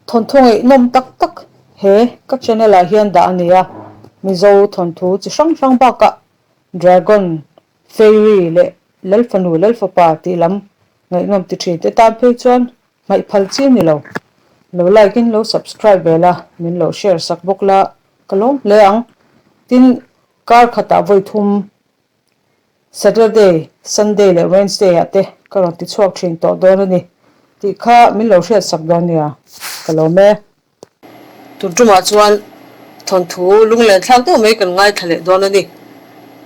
Thawnthu ngaihnawm tak tak he ka channel ah hian dah a ni a, Mizo thawnthu chi hrang hrang bakah Dragon, Fairy leh Lalfanu Lalfapa tih lam ngaihnawm ti thin te tan phei chuan hmaih phal chi a ni lo. Lo like in lo subscribe ve la, min lo share sak bawk la ka lawm hle ang. Tin, kar khatah vawi thum Saturday, Sunday leh Wednesday ah te ka rawn ti chhuak thin tawh dawn a ni tih kha min lo hriat sak dawn nia, ka lawm e. Tun tumah chuan thawnthu lunglen thlak deuh mai kan ngaithla leh dawn a ni.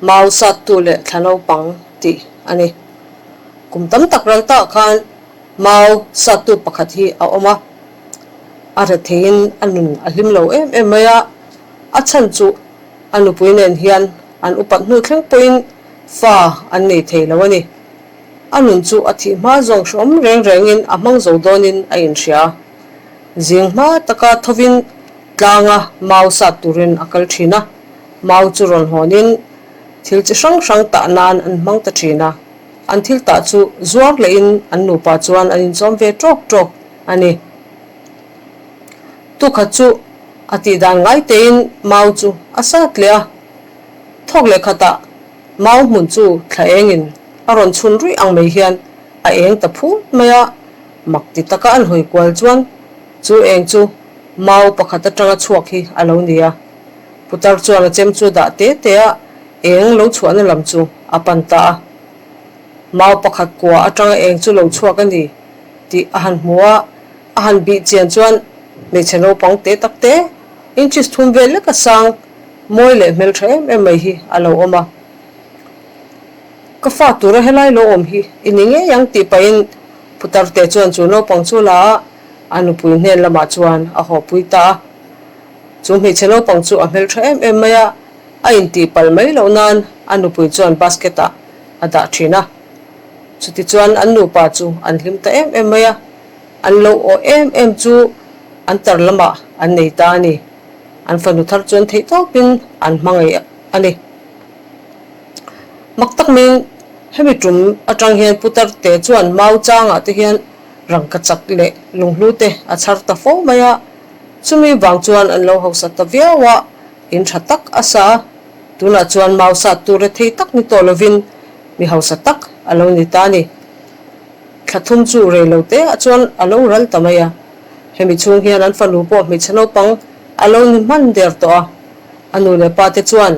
Mau sattu leh thla naupang tih a ni. Kum tam tak ral tah khan mau sattu pakhat hi a awm a, a retheiin a nun a hlim lo em em mai a, a chhan chu A nupui nen hian an upat hnu thleng pawhin fa an nei thei lo a ni. A nun chu a thih hma zawng hreawm reng rengin a hmang zo dawnin a inhria. Zing hma taka thovin tlanga mau sat turin a kal thin a, mau chu rawn hawnin thil chi hrang hrang tah nan an hmang ta thin a. An thil tah chu zuar lehin an nupa chuan an inchawm ve tawk tawk a ni. Tukhat chu a tih dan ngai tein mau chu a sat leh a, thawk leh khatah mau hmun chu thla engin a rawn chhun ruih ang mai hian a eng ta phut mai a, mak ti taka an hawi kual chuan chu eng chu mau pakhat atanga chhuak hi a lo ni a. Putar chuan a chem chu dah te te a, eng lo chhuahna lam chu a pan ta a. Mau pakhat kua atanga eng chu lo chhuak a ni tih a han hmu a, A han bih chian chuan hmeichhe naupang te tak te, inches thum vel leka sang, mawi leh hmeltha em em mai hi a lo awm a. Ka fa tura helai lo awm hi i ni ngei ang tih pahin Putarte chuan chu naupang chu la a, a nupui hnen lamah chuan a hawpui ta a. Chu hmeichhe naupang chu a hmeltha em em mai a, a intihpalh mai loh nan a nupui chuan basket ah a dah thin a. Chutichuan an nupa chu an hlim ta em em mai a. An lo awh em em chu an tar lamah an nei ta a ni. An fanu thar chuan theih tawpin an hmangaih a ni. Mak tak maiin hemi tum atang hian putar te chuan mau changah te hian rangka chak leh lunghlu te a chhar ta fo mai a. Chumi vang chuan an lo hausa ta viau a, in tha tak a sa a. Tunah chuan mau sat tur e thei tak ni tawh lovin mi hausa tak a lo ni ta a ni. Thla thum chu rei lo te ah chuan a lo ral ta mai a, hemi chhung hian an fanu pawh hmeichhe naupang a lo ni hman der tawh a, a nu leh pa te chuan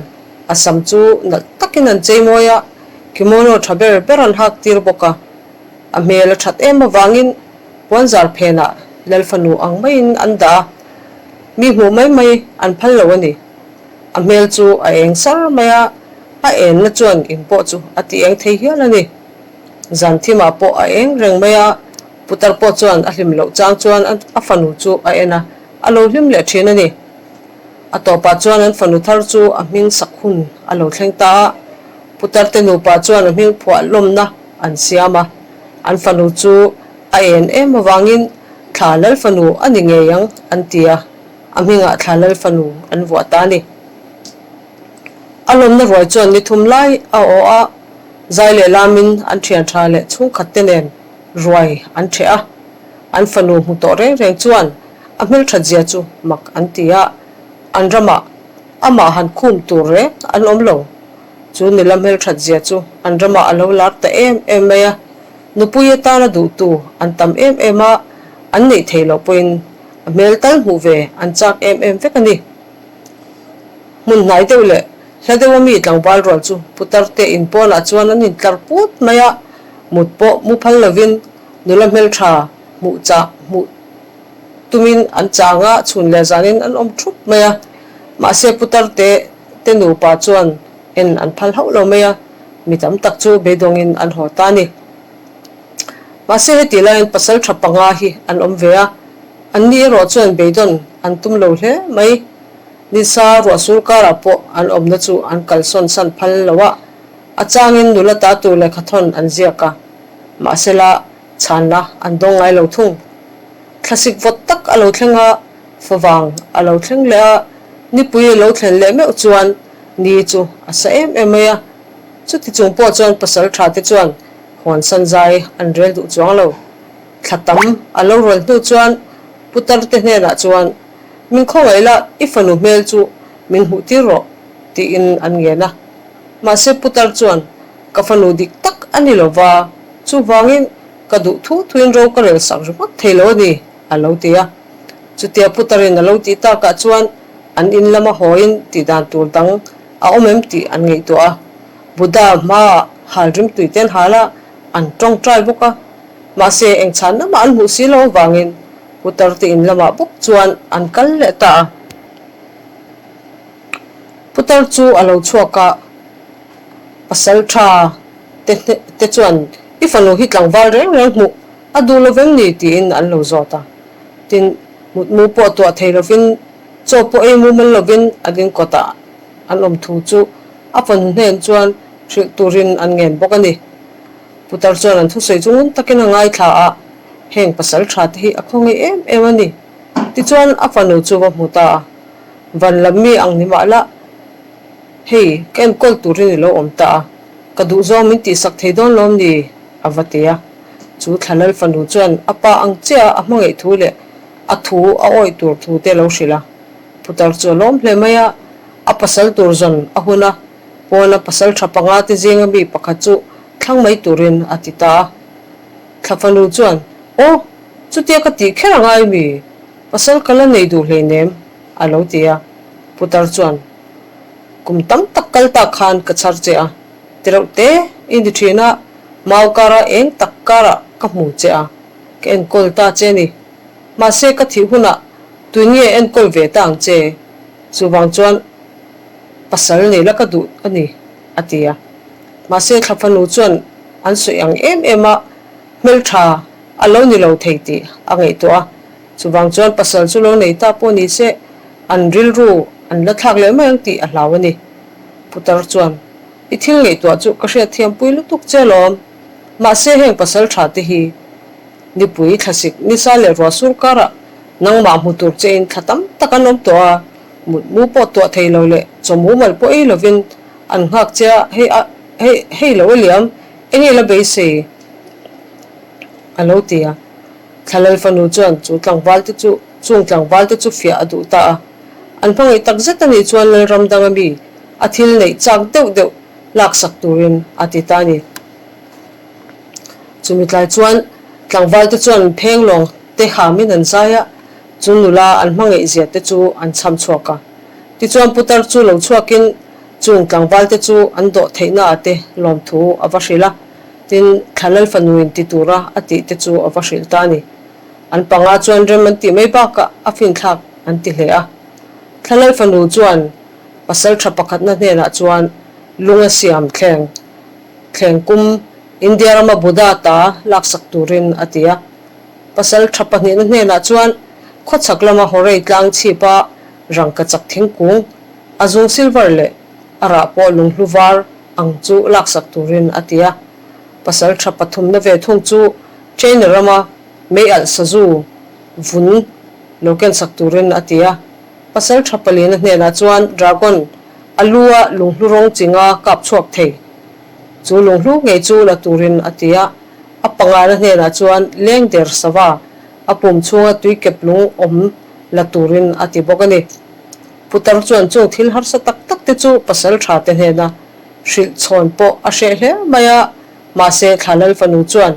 a sam chu nalh takin an chei mawi a, kimono tha ber ber an hak tir bawk a, a hmel a that em avangin puanzar phenah lal fanu ang maiin an dah a, mi hmuh mai mai an phal lo a ni. A hmel chu a eng sar mai a, a enna chuan in pawh chu a ti eng thei hial a ni. Zan thimah pawh a eng reng mai a, putar pawh chuan a hlim loh chang chuan a fanu chu a en a, a lo hlim leh thin a ni. A tawpah chuan an fanu thar chu a hming sak hun a lo thleng ta a, putar te nupa chuan a hming phuah lawmna an siam a, an fanu chu a en em avangin Thla Lal fanu a ni ngei ang an ti a, a hmingah Thla Lal fanu an vuah ta a ni. A lawmna ruai chuan ni thum lai a awh a, zai leh lamin an thian tha leh chhungkhat te nen ruai an theh a. An fanu hmu tawh reng reng chuan a hmelthat zia chu mak an ti a, an ramah amah han khum tur reng an awm lo. Chu nila hmelthat zia chu an ramah a lo lar ta em em mai a, nupui atana duhtu an tam em em a, an neih theih loh pawhin a hmel tal hmuh ve an chak em em vek a ni. Hmun hnai deuh leh hla deuh ami tlangval rual chu putar te in pawnah chuan an intlar put mai a, mut pawh mu phal lovin nula hmeltha hmuh chah hmuh tumin an chang a, chhun leh zanin an awm thup mai a. Mahse putar te te nupa chuan en an phal hauh lo mai a, mi tam tak chu beidawngin an haw ta a ni. Mahse heti laiin pasal tha panga hi an awm ve a, anni erawh chuan beidawn an tum lo hle mai. Nisa ruah sur karah pawh an awmna chu an kalsawn san phal lo a, a changin nula ta tur lehkha thawn an ziak a, mahsela chhanna an dawng ngai lo thung. Thlasik vawt tak a lo thleng a, favang a lo thleng leh a, nipui a lo thlen leh meuh chuan ni chu a sa em em mai a, chuti chung pawh chuan pasal tha te chuan huan san zai an rel duh chuang lo. Thla tam a lo rual hnu chuan. Putar te hnenah chuan, Min khawngaih la, i fanu hmel chu min hmuh tir rawh, tiin an ngen a. Mahse putar chuan, Ka fanu dik tak a ni lo va, chuvangin ka duh thu thuin ro ka rel sak ringawt thei lo a ni, a lo ti a. Chutia putarin a lo tih takah chuan an in lama hawiin tih dan tur dang a awm em tih an ngaihtuah a. Buddha hmaah hal rimtui te an hal a, an tawngtai bawk a. Mahse eng chhan lamah an hmuh si lo avangin putar te in lamah bawk chuan an kal leh ta a. Putar chu a lo chhuak a, pasal tha te te chuan i fanu hi tlangval reng reng hmuh a duh lo vem ni tiin an lo zawt a. Tin, mutmu pawh tuah thei lovin chaw pawh ei mumal lovin an inkawtah an awm thu chu a fanu hnen chuan hrilh turin an ngen bawk a ni. Putar chuan an thusawi chu ngun takin a ngaithla a, heng pasal tha te hi a khawngaih em em a ni. Tichuan a fanu chu va hmu ta a, Van lam mi ang ni mah la, hei ka enkawl turin i lo awm ta a, ka duhzawng min tihsak thei dawn lawm ni? a va ti a. Chu Thlalal fanu chuan a pa ang chiah a hmangaih thu leh a thu a awih tur thu te lo hrilh a. Putar chu a lawm hle mai a, a pasal tur zawn a hun a, pawna pasal tha panga te zinga mi pakhat chu thlang mai turin a ti ta a. Thla fanu chuan, Aw, chutia ka tih kher a ngai mi? Pasal ka la nei duh hleinem, a lo ti a. Putar chuan, Kum tam tak kal tak khan ka chhar che a, ti reuh te i ni thin a, mau kara eng tak karah ka hmu che a, ka enkawl ta che ni. Mahse ka thih hunah tui nge enkawl ve ta ang che? Chuvang chuan pasal nei la ka duh a ni, a ti a. Mahse thla fanu chuan an sawi ang em em a, hmeltha a lo ni lo thei tih a ngaihtuah a. Chuvang chuan pasal chu lo nei ta pawh ni se, an rilru an la thlak leh mai ang tih a hlau a ni. Putar chuan, I thil ngaihtuah chu ka hriatthiampui lutuk che alawm. Mahse heng pasal tha te hi nipui thlasik nisa leh ruah sur karah nangmah hmu tur chein thla tam tak an awm tawh a, mutmu pawh tuah thei lo leh chawmu mal pawh ei lovin an nghak che a, hei a hei hei lo a liam, enge la beisei? A lo ti a. Thlalal fanu chuan chu tlangval te chu chung tlangval te chu fiah a duh ta a. An hmangaih tak zet a nih chuan Lalram danga mi a thil neih chak deuh deuh laksak turin a ti ta a ni. Chumi tlai chuan tlangval te chuan phenglawng te hamin an zai a, chu nula an hmangaih zia te chu an chham chhuak a. Tichuan putar chu lo chhuakin chung tlangval te chu an dawh theihna ah te lawmthu a va hrilh a, tin Thlalal fanuin ti tura a tih te chu a va hrilh ta a ni. An panga chuan rem an tih mai bakah a finthlak an ti hle a. Thlalal fanu chuan pasal tha pakhatna hnenah chuan lung a siam thleng thleng kum India rama Buddha ta laksak turin a ti a. Pasal tha pahnihna hnenah chuan khawchhak lama Horei tlang chhipa rangkachak thingkung, a zung silver leh a rah pawh lunghlu var ang chu laksak turin a ti a. Pasal tha pathumna ve thung chu China rama mei alh sazu vun lo kensak turin a ti a. Pasal tha palina hnenah chuan dragon a lu a lunghlu rawng chinga kap chhuak thei. Chu lunghlu ngei chu la turin a ti a, a pangana hnenah chuan leng der sava a pum chhunga tui kep lung awm la turin a ti bawk a ni. Putar chuan chung thil harsa tak tak te chu pasal tha te hnena hrilh chhawn pawh a hreh hle mai a, mahse Thlalal fanu chuan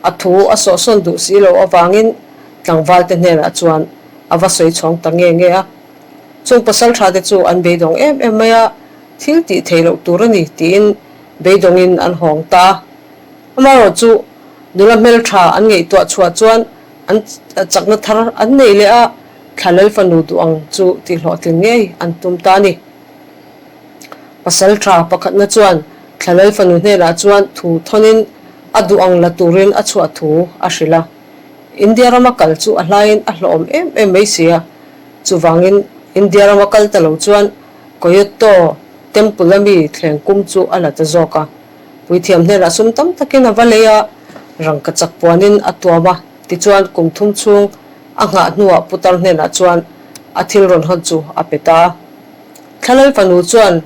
a thu a sawhsawn duh si lo avangin tlangval te hnenah chuan a va sawi chhawng ta nge nge a. Chung pasal tha te chu an beidawng em em mai a, thil tih theih loh tur a ni tiin beidawngin an hawng ta a. Amaherawh chu nula hmeltha an ngaihtuah chhuah chuan an chakna thar an nei leh a, Thlalel fanu duh ang chu tih hlawhtlin ngei an tum ta a ni. Pasal tha pakhatna chuan Thlalel fanu hnenah chuan thu thawnin a duh ang la turin a chhuah thu a hrilh a. India rama kal chu a hlaiin a hlawhawm em em mai si a, chuvangin India rama kal ta lo chuan Kyoto Temple a mi thleng kum chu a la ta zawk a. Puithiam hnenah sum tam takin a va lei a, rangkachak puanin a tuam a, tichuan kum thum chhung a nghah hnuah putar hnenah chuan a thil rawn hawn chu a pe ta a. Thlalal fanu chuan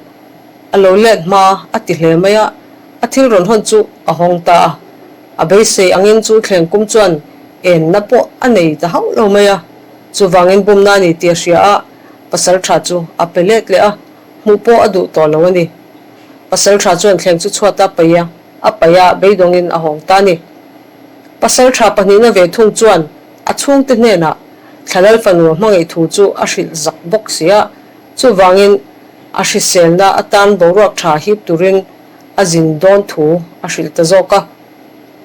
a lo let hma a ti hle mai a, a thil rawn hawn chu a hawng ta a. A beisei angin chu thleng kum chuan enna pawh a nei ta hauh lo mai a. Chuvangin bumna a ni tih a hria a, pasal tha chu a pe let leh a, hmuh pawh a duh tawh lo a ni. Pasal tha chuan thleng chu chhuat a paih a, a paih a, beidawngin a hawng ta a ni. Pasal tha pahnihna ve thung chuan a chhungte hnenah Thlalal fanu a hmangaih thu chu a hrilh zak bawk si a, chuvangin a hriselna atan boruak tha hip turin a zin dawn thu a hrilh ta zawk a.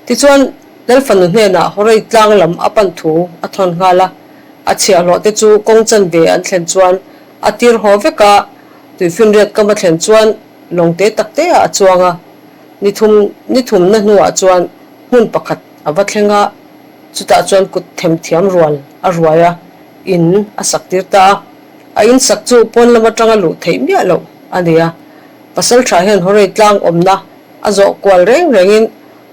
Tichuan, Lal fanu hnenah Horei tlang lam a pan thu a thawn nghal a, a chhiahhlawh te chu kawng chanve an thlen chuan a tir haw vek a, tuifinriat kam a thlen chuan lawng te tak te ah a chuang a, ni thum ni thumna hnuah chuan hmun pakhat a va thleng a, chutah chuan kut themthiam rual a ruai a, in a sak tir ta a, a in sak chu pawn lam atanga luh theih miah loh a ni a, pasal tha hian Horei tlang awmna a zawh kual reng rengin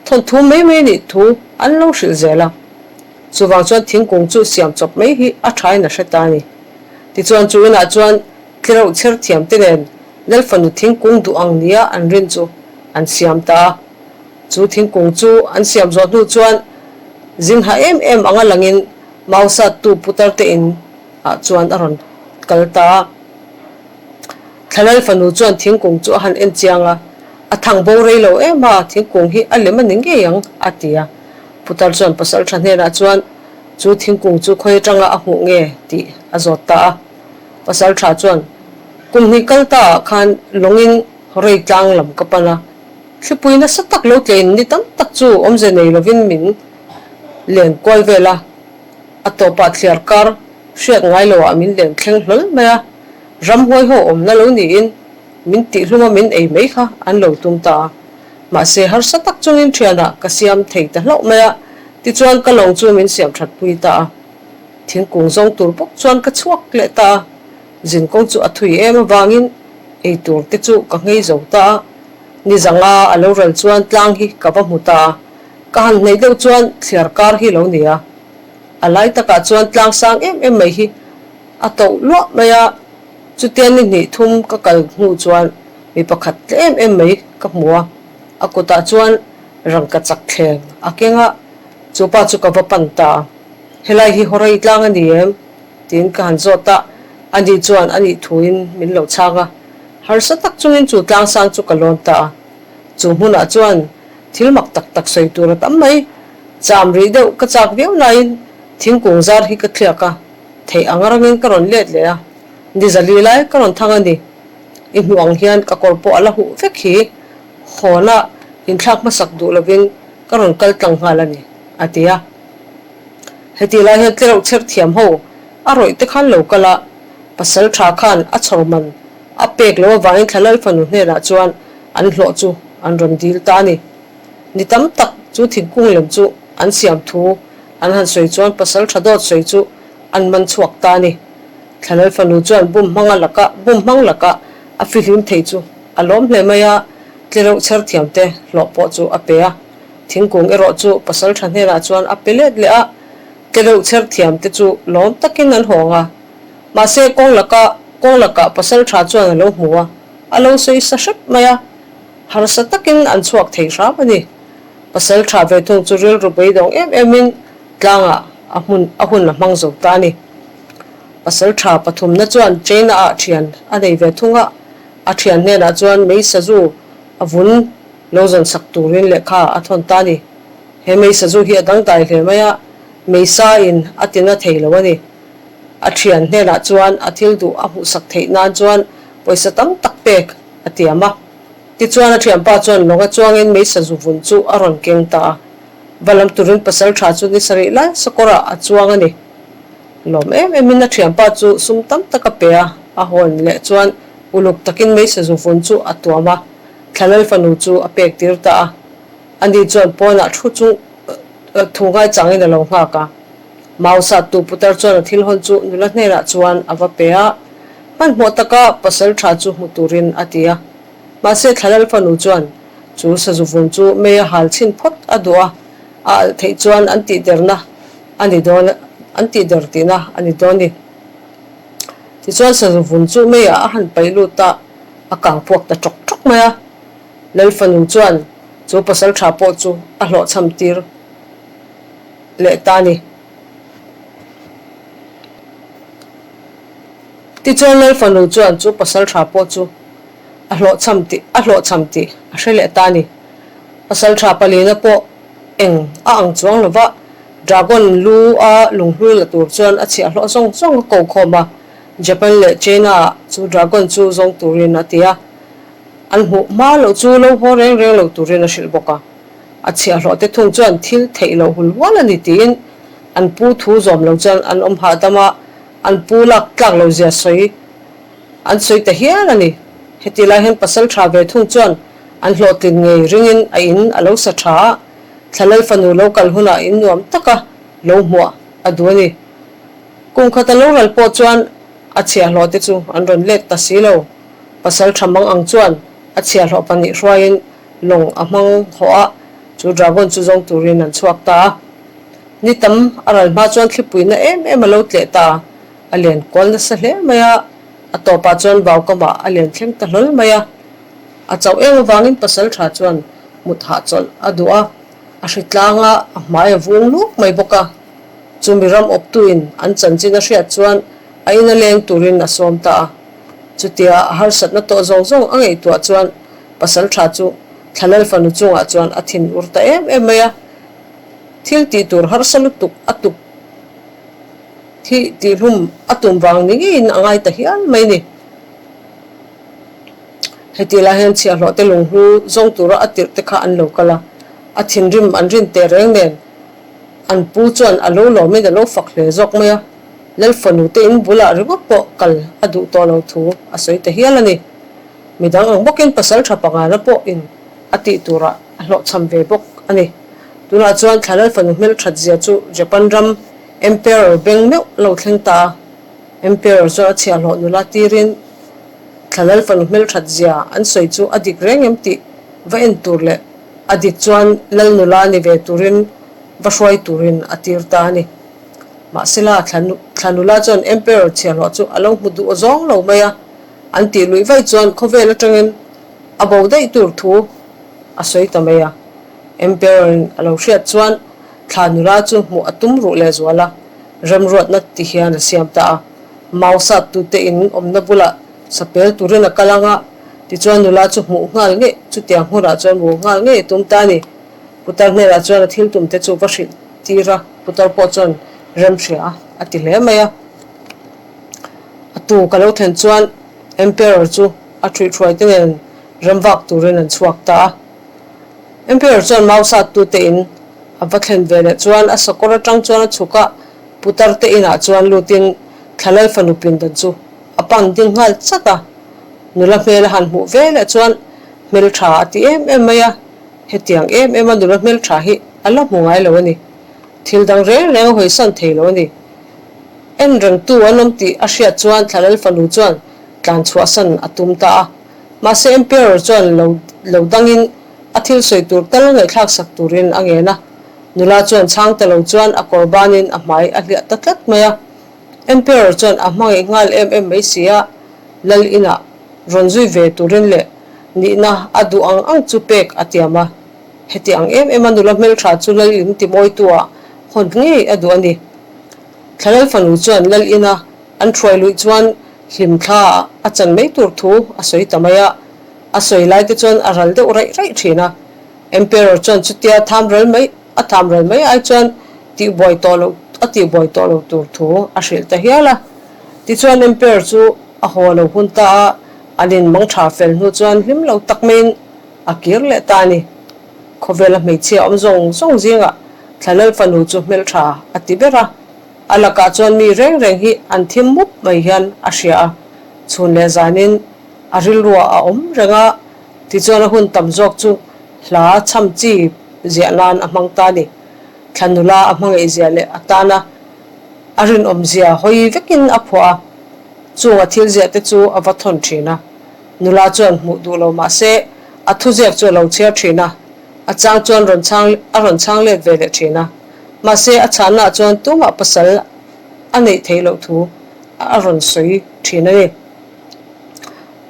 thawnthu mai mai nih thu an lo hrilh zel a. Chuvang chuan thingkung chu siam chawp mai hi a thain a hre ta a ni. Tichuan chu inah chuan tlereuh chher thiam te nen Lal fanu thingkung duh ang nia an rin chu an siam ta a. Chu thingkung chu an siam zawh hnu chuan zin ha em em anga langin Mausattu putar te in ah chuan a rawn kal ta a. Thlalal fanu chuan thingkung chu a han en chiang a, A thang bo rei lo em a, thingkung hi a lem a ni ngei ang, a ti a. Putar chuan pasal tha hnenah chuan chu thingkung chu khawi atanga a hmuh nge tih a zawt ta a. Pasal tha chuan, Kum hnih kal ta ah khan lawngin rei tlang lam ka pan a, thlipui nasa tak lo tlein ni tam tak chu awmze nei lovin min len kual vel a, a tawpah thliar kar hriat ngai loah min len thleng hlawl mai a. Ramhuai ho awmna lo niin min tihhluma min ei mai kha an lo tum ta a. Mahse harsa tak chungin thianah ka siam thei ta hlauh mai a, tichuan ka lawng chu min siam that pui ta a. Thingkung zawng tur bawk chuan ka chhuak leh ta a, zinkawng chu a thui em avangin ei tur te chu ka nghei zo ta a. Nizanga a lo ral chuan tlang hi ka va hmu ta a, ka han hnaih deuh chuan thliar kar hi lo ni a. A lai takah chuan tlang sang em em mai hi A toh luah mai a, chutia ni hnih thum ka kal hnu chuan mi pakhat tle em em mai ka hmu a, a kutah chuan rangka chak thleng a keng a, chu pa chu ka va pan ta a, helai hi Horei tlang a ni em? tiin ka han zawt a, ani chuan a nih thuin min lo chhang a, harsa tak chungin chu tlang sang chu ka lawn ta a, chu hmunah chuan thil mak tak tak sawi tur a tam mai, cham rih deuh ka chak viau laiin thingkung zar hi ka thliak a. Theih ang rangin ka rawn let leh a, ni zali lai ka rawn thang a ni. I hmuh ang hian ka kawr pawh a la huh vek hi, hawn a inthlak hmasak duh lovin ka rawn kal tlang nghal a ni, a ti a. Heti lai hian tlereuh chher thiam ho a rawih te khan lo kal a, pasal tha khan a chhawr man a pek lo avangin Thlalal fanu hnenah chuan an hlawh chu an rawn dil ta a ni. Ni tam tak chu thingkung lem chu an siam thu an han sawi chuan pasal tha dawt sawi chu an man chhuak ta a ni. Thlalal fanu chuan bum hmanga laka bum hmang laka a fihlim thei chu a lawm hle mai a, tlereuh chher thiam te hlawh pawh chu a pe a. Thingkung erawh chu pasal tha hnenah chuan a pe let leh a, tlereuh chher thiam te chu lawm takin an hawng a. Mahse kawng laka kawng lakah pasal tha chuan a lo hmu a, a lo sawi sa hrep mai a. Harsa takin an chhuak thei hram a ni. Pasal tha ve thung chu rilru beidawng em emin tlangah a hmun a hun a hmang zo ta a ni. Pasal tha pathumna chuan China ah thian a nei ve thung a, a thian hnenah chuan mei sazu a vun lo zawn sak turin lehkha a thawn ta a ni. He mei sazu hi a dangdai hle mai a, mei sa in a tina thei lo a ni. A thian hnenah chuan a thil duh a hmuhsak theih nan chuan pawisa tam tak pek a tiam a. Tichuan a thianpa chuan lawnga chuangin mei sazu vun chu a rawn keng ta a. Va lam turin pasal tha chu ni sarih lai sakawrah a chuang a ni. Lawm em emin a thianpa chu sum tam tak a pe a, a hawn leh chuan uluk takin mei sazu vun chu a tuam a, Thlalal fanu chu a pek tir ta a. Ani chuan pawnah thu chung thu ngaichangin a lo nghak a. Mau sattu putar chuan a thil hawn chu nula hnenah chuan a va pe a, hmanhmawh taka pasal tha chu hmu turin a ti a. Mahse Thlalal fanu chuan chu sazu vun chu mei a hal chhin phawt a duh a, a alh theih chuan an tihderna a ni dawn an tihder tihna a ni dawn ni. Tichuan sazu vun chu meiah a han paih lut a, a kang puak ta ṭawk ṭawk mai a. Lal fanu chuan chu pasal tha pawh chu a hlawhchham tir leh ta a ni. Tichuan Lal fanu chuan chu pasal tha pawh chu a hlawhchham tih a hlawhchham tih a hre leh ta a ni. Pasal tha palina pawh eng a ang chuang lo va, Dragon lu a lunghlui la tur chuan a chhiahhlawh zawng zawng a ko khawm a, Japan leh China ah chu Dragon chu zawng turin a ti a, an hmuh hma loh chu lo haw reng reng lo turin a hrilh bawk a. A chhiahhlawh te thung chuan thil theih loh hul hual a ni tiin an pu thu zawm lo chuan an awm hahdam a, an pu lak tlak lo zia sawi an sawi ta hial a ni. Heti lai hian pasal tha ve thung chuan an hlawhtlin ngei ringin a in a lo sa tha a, Thlalal fanu lo kal hunah in nuam taka lo hmuah a duh a ni. Kum khat a lo ral pawh chuan a chhiahhlawh te chu an rawn let ta si lo. Pasal tha mang ang chuan a chhiahhlawh pahnih hruaiin lawng a hmang hawh a, chu dragon chu zawng turin an chhuak ta a. Ni tam a ral hma chuan thlipuina em em a lo tleh ta a, a len kual nasa hle mai a, a tawpah chuan vaukamah a len thleng ta hlawl mai a. A chauh em avangin pasal tha chuan mut hahchawlh a duh a, a hritlang a, a hmai a vung luk mai bawk a. Chumi ram awptuin an chanchin a hriat chuan a ina leng turin a sawm ta a. Chutia a harsatna tawh zawng zawng a ngaihtuah chuan pasal tha chu Thlalal fanu chungah chuan a thin ur ta em em mai a. Thil tih tur harsa lutuk a tuk hi tihhlum a tum vang ni ngeiin a ngai ta hial mai ni. Heti lai hian chhiahhlawh te lunghlu zawng tura a tirh te kha an lo kal a, a thinrim an rin teh reng nen an pu chuan a lo lawmin a lo fak hle zawk mai a, Lal fanu te in bulah ringawt pawh kal a duh tawh lo thu a sawi ta hial a ni. Midang ang bawkin pasal tha pangana pawh in a tih turah a hlawhchham ve bawk a ni. Tunah chuan thla Lal fanu hmelthat zia chu Japan ram Emperor beng meuh lo thleng ta a, Emperor chuan a chhiahhlawh nula tirin Thla Lal fanu hmelthat zia an sawi chu a dik reng em tih va en tur leh a dik chuan Lal nula ni ve turin va hruai turin a tir ta a ni. Mahsela thla nula chuan Emperor chhiahhlawh chu a lo hmu duh zawng lo mai a, an tih luih vaih chuan khawvel atangin a bo daih tur thu a sawi ta mai a. Emperor-in a lo hriat chuan thla nula chu hmuh a tum ruh lehzual a, remruatna ti hian a siam ta a. Mau sat tute in awmna bulah sapel turin a kal ang a, tichuan nula chu hmuh nghal ngei, chutiang hmunah chuan hmuh nghal ngei a tum ta a ni. Putar hnenah chuan a thil tumte chu va hrilh tir a, putar pawh chuan rem hria a, a ti hle mai a. A tu ka lo thlen chuan Emperor chu a ṭhuihhruai te nen rem vak turin an chhuak ta a. Emperor chuan mau sat tute in a va thlen ve leh chuan a sakawr atang chuan a chhuk a, Putar te inah chuan lutin Thlalal fanu pindan chu a pan ding nghal chat a. Nula hmel a han hmuh ve leh chuan hmeltha a ti em em mai a, hetiang em em a nula hmeltha hi a la hmu ngai lo a ni. Thil dang reng reng a hawisan thei lo a ni. En rengtu an awm tih a hriat chuan Thlalal fanu chuan tlan chhuahsan a tum ta a. Mahse Emperor chuan lo lo dangin a thil sawi tur tal ngaihthlak sak turin a ngen a. Nula chuan chhang ta lo chuan a kawr banin a hmai a hliah ta tlat mai a. Emperor chuan a hmangaih nghal em em mai si a, Lal inah rawn zui ve turin leh nihna a duh ang ang chu pek a tiam a. Heti ang em em a nula hmeltha chu Lal in timawitu-ah hawn ngei a duh a ni. Thlalal fanu chuan Lal ina an hruai luih chuan hlimthla a chan mai tur thu a sawi ta mai a. A sawi lai te chuan a ral deuh raih raih thin a. Emperor chuan chutia tham ral mai a tham ral mai ai chuan tihbuai tawh loh a tihbuai tawh lo tur thu a hrilh ta hial a. Tichuan Emperor chu a haw lo hun ta a, an in mang tha fel hnu chuan hlim lo tak maiin a kir leh ta a ni. Khawvela hmeichhia awm zawng zawng zingah Thlalal fanu chu hmeltha a ti ber a, a lakah chuan mi reng reng hi an thim mup mai hian a hria a, chhun leh zanin a rilruah a awm reng a, Tichuan a hun tam zawk chu hla chham chi ziah nan a hmang ta a ni. Thla nula a hmangaihzia leh a tana a rinawmzia hawi vekin a phuah a, chung a thil ziah te chu a va thawn thin a. Nula chuan hmuh duh lo mah se a thuziak chu a lo chhiar thin a, a chang chuan rawn chhang a rawn chhang let ve leh thin a. Mahse a chhannaah chuan tumah pasal a neih theih loh thu a rawn sawi thin a ni.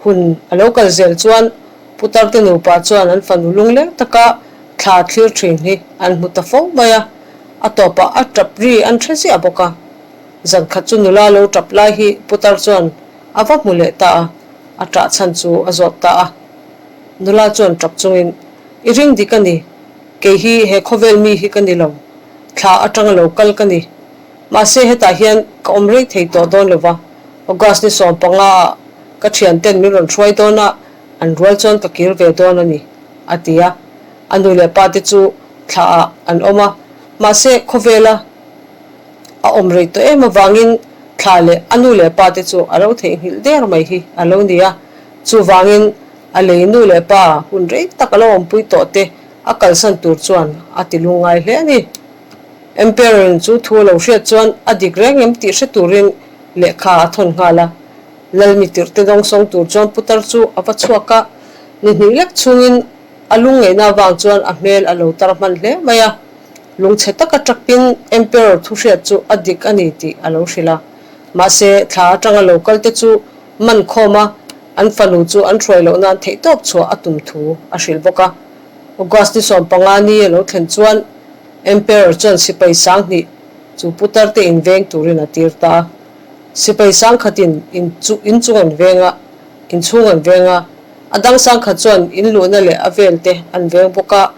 Hun a lo kal zel chuan Putar te nupa chuan an fanu lungleng taka thla thlir thin hi an hmu ta fo mai a, a tawpah a tap ri an hre ziah bawk a. Zan khat chu nula lo tap lai hi Putar chuan a. a va hmu leh ta a, a ṭah chhan chu a zawt ta a. Nula chuan ṭap chungin, I ring dik a ni, kei hi he khawvel mi hi ka ni lo, thla aṭanga lo kal ka ni. Mahse hetah hian ka awm rei thei tawh dawn lo va, August ni 15 ah ka ṭhianten min rawn hruai dawn a, an rual chuan ka kir ve dawn a ni, a ti a. A nu leh pa te chu thla ah an awm a, mahse khawvela a awm rei tawh em avangin thla leh a nu leh pa te chu a lo theihnghilh der mai hi a lo ni a. Chuvangin a lei nu leh pa hun rei tak a lo awmpui tawh te a kalsan tur chuan a ti lungngai hle a ni. Emperor-in chu thu a lo hriat chuan a dik reng em tih hre turin lehkha a thawn nghal a. Lalmi tirh te dawngsawng tur chuan putar chu a va chhuak a, ni hnih lek chhungin a lungngaihna avang chuan a hmel a lo tar hman hle mai a. Lungchhe taka tapin Emperor thu hriat chu a dik a ni tih a lo hrilh a. Mahse, thla atanga lo kal te chu man khawm a, an fanu chu an hruai loh nan theihtawp chhuah a tum thu a hrilh bawk a. August ni 15 ni a lo thlen chuan Emperor chuan sipai 2000 chu putar te inveng turin a tir ta a. Sipai sangkhatin in chu inchung an veng a, inchhung an veng a, a dang sangkhat chuan in luhna leh a vel te an veng bawk a,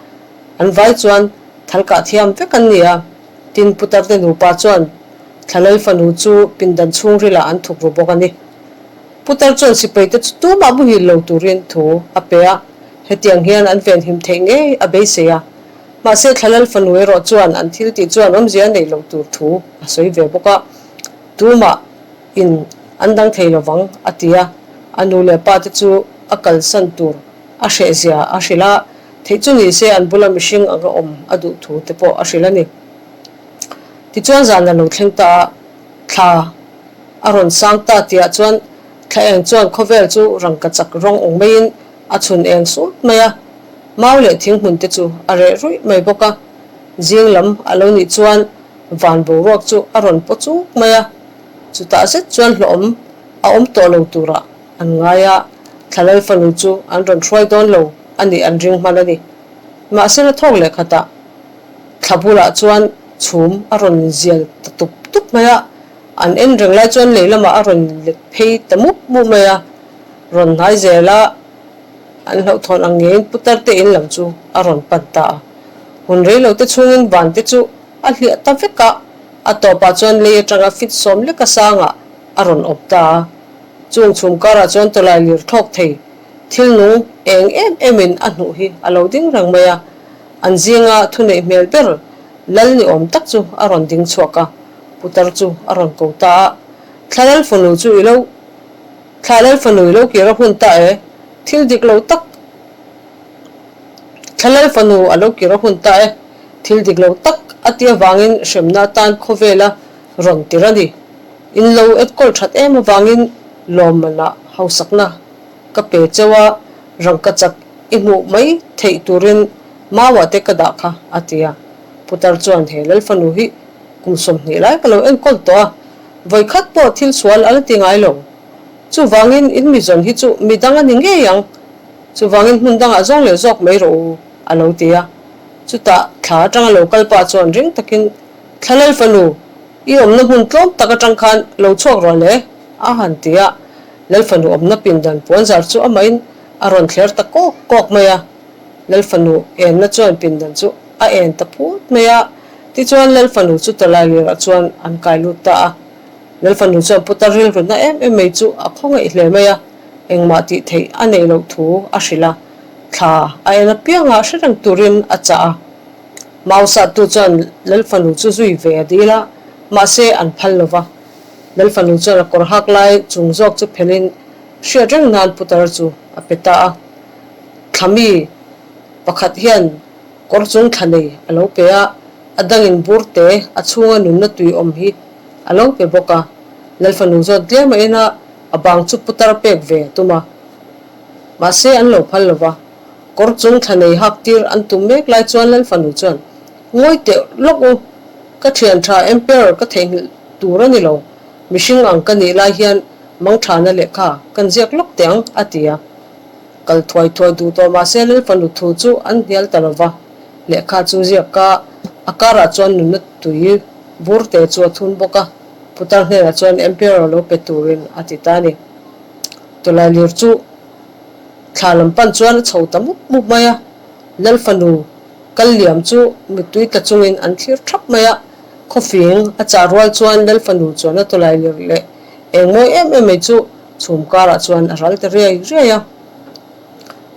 an vai chuan thal kah thiam vek an ni a. Tin, putar te nupa chuan Thlalal fanu chu pindan chhungrilah an thuk ru bawk a ni. Putar chuan sipai te chu tumah muhil lo turin thu a pe a, hetiang hian an venhim theih ngei a beisei a. Mahse, Thlalal fanu erawh chuan an thil tih chuan awmzia a neih loh tur thu a sawi ve bawk a. Tumah in an dang thei lovang, a ti a. A nu leh pa te chu a kalsan tur a hrehzia a hrilh a, theih chu ni se an bula mihring anga awm a duh thu te pawh a hrilh a ni. Tichuan zan a lo thleng ta a, thla a rawn sang ta tihah chuan thla eng chuan khawvel chu rangkachak rawng awng maiin a chhun eng sut mai a, mau leh thinghmun te chu a reh ruih mai bawk a. Zing lam a lo nih chuan van boruak chu a rawn paw chuk mai a, chutah zet chuan hlawhawm a awm tawh lo turah an ngai a, Thlalal fanu chu an rawn hruai dawn lo a nih an ring hman a ni. Mahse la thawk leh khatah thla bulah chuan chhum a rawn inzial ta tup tup mai a, an en reng lai chuan lei lamah a rawn let phei ta mup mup mai a, rawn hnai zel a, an hlauhthawn ang ngeiin putar te in lam chu a rawn pan ta a. Hun rei lo te chhungin van te chu a hliah ta vek a, a tawpah chuan lei atanga fit sawm leka sangah a rawn awp ta a. Chung chhum karah chuan tawlai lir thlawk thei thil nung eng em emin a hnuh hi a lo ding reng mai a. An zinga thuneih hmel ber lal ni awm tak chu a rawn ding chhuak a, putar chu a rawn ko ta a. Thla lal fanu chu i lo Thla lal fanu i lo kir a hun ta e, thil dik lo tak Thla lal fanu a lo kir a hun ta e, thil dik lo tak a ti avangin hremna atan khawvela rawn tir a ni. In lo enkawl that em avangin lawmmanah hausakna ka pe cheu a, rangkachak i hmuh mai theih turin Maua te ka dah kha a ti a. Putar chuan he lal fanu hi kum 20 lai ka lo enkawl tawh a, vawikhat pawh thil sual a la ti ngai lo. Chuvangin in mi zawn hi chu mi dang a ni ngei ang. Chuvangin hmun dangah zawng leh zawk mai rawh u a lo ti a. Chutah thla atanga lo kal pah chuan ring takin Thla lal fanu I awmna hmun tlawm tak atang khan lo chhuak rawh le, a han ti a. Lalfanu awmna pindan puanzar chu amahin a rawn thler ta kawk kawk mai a. Lalfanu enna chuan pindan chu a en ta phut mai a. Tichuan Lalfanu chu tawlailirah chuan an kai lut ta a. Lalfanu chuan putar rilruna em em mai chu a khawngaih hle mai a, engmah tih theih a neih loh thu a hrilh a. Thla a en apianga hre reng turin a chah a. Mausattu chuan Lalfanu chu zui ve a dil a, mahse an phal lo va. Lalfanu chuan a kawr hak lai chung zawk chu phelhin hriat reng nan putar chu a pe ta a. Thlami pakhat hian kawr chung thla nei a lo pe a, a dangin bur te a chhunga nunna tui awm hi a lo pe bawk a. Lalfanu zawt tlem a en a, a bang chu putar pek ve a tum a, mahse an lo phal lo va. Kawr chung thla nei hak tir an tum mek lai chuan Lalfanu chuan, Ngawi teh lawk u, ka thian tha Emperor ka theihnghilh tur a ni lo, mihring ang ka nih lai hian mangthana lehkha kan ziak lawk teh ang, a ti a. Kal thuai thuai duh tawh mahse Lalfanu thu chu an hnial ta lo va, lehkha chu ziak ka a karah chuan nunna tui bur te chu a thun bawk a, putar hnenah chuan Emperor lo pe turin a ti ta a ni. Tawlailir chu thla lam pan chuan a chho ta mup mup mai a, Lal fanu kal liam chu mittui tla chungin an thlir thap mai a, khawfing a chah rual chuan Lal fanu chuan a tawlailir leh eng mawi em em mai chu chhum karah chuan a ral ta riai riai a.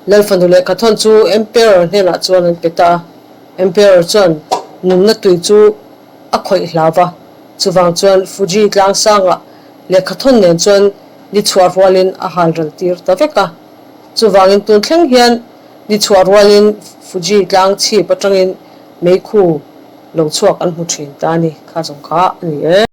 Lal fanu lehkha thawn chu Emperor hnenah chuan an pe ta a, Emperor chuan nunna tui chu a khawih hlau va, chuvang chuan Fuji tlang sangah lehkha thawn nen chuan ni chhuah rualin a hal ral tir ta vek a. Chuvangin tun thleng hian ni chhuah rualin Fuji tlang chhip atangin meikhu lo chhuak an hmu thin ta a ni, kha zawng kha a ni e.